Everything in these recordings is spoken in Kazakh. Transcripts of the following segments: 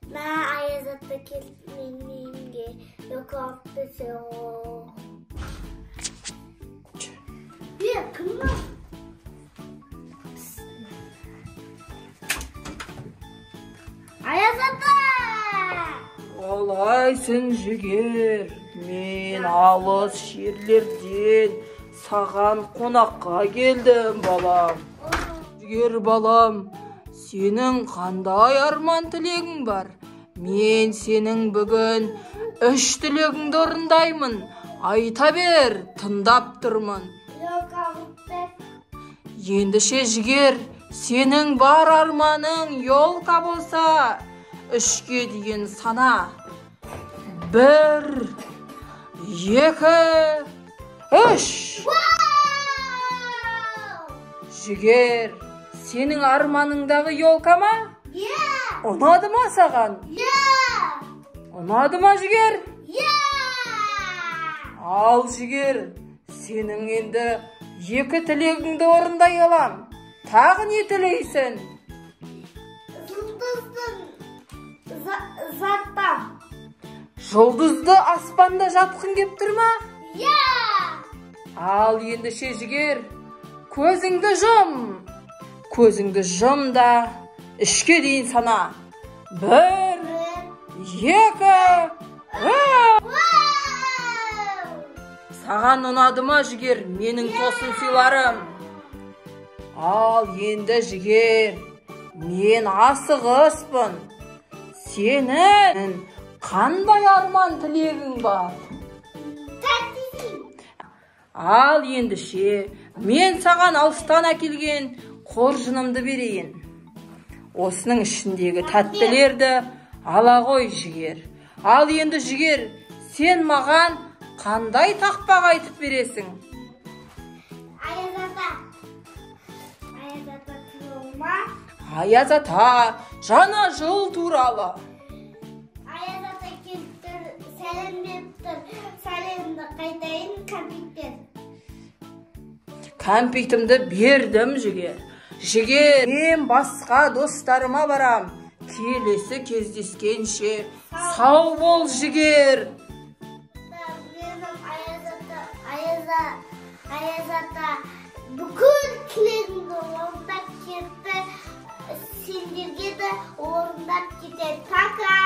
Мә, Аяз ата келіп менің үйімге елка алып берсе ғой. Е, кім бар? Аяз ата! Қалайсың, Жігер? Мен алыс жерлерден саған қонаққа келдім, балам. Жігер балам, сенің қандай арман тілегің бар? Мен сенің бүгін 3 тілегіңді орындаймын. Айта бер, тыңдап тұрмын. Елка алып бер. Ендеше, Жігер, сенің бар арманың елка болса, 3-ке дейін сана. 1, 2, 3. Жігер, сенің арманыңдағы елка ма? Иә. Ұнады ма саған? Иә. Ұнады ма, Жігер? Иә. Ал, Жігер, сенің енді 2 тілегіңді орындай алам. Тағы не тілейсің? Жұлдыздың заттан. Жұлдызды аспанда жатқың кеп тұр ма? Иә. Ал ендеше, Жігер, көзіңді жұм. Көзіңді жұм да 3-ке дейін сана. 1, 2, 3. Саған ұнады ма, Жігер, менің тосын сыйларым? Ал енді, Жігер, мен асығыспын. Сенің қандай арман тілегің бар? Ал ендеше, мен саған алыстан әкелген қоржынымды берейін. Осының ішіндегі тәттілерді ала ғой, Жігер. Ал енді, Жігер, сен маған қандай тақпақ айтып бересің? Аяз ата. Аяз ата туралы ма? Аяз ата, жаңа жыл туралы. Аяз ата келіп тұр, сәлем беріп тұр. Сәлемді қайтайын, кәмпит бер. Кәмпитімді бердім, Жігер. Жігер, мен басқа достарыма барам. Келесі кездескенше сау бол, Жігер. Менің Аяз ата бүкіл тілегімді орындап кетті. Сендерге де орындап кетеді. Пока!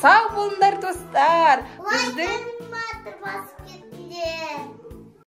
Сау болыңдар, достар. Лайк Біздің басып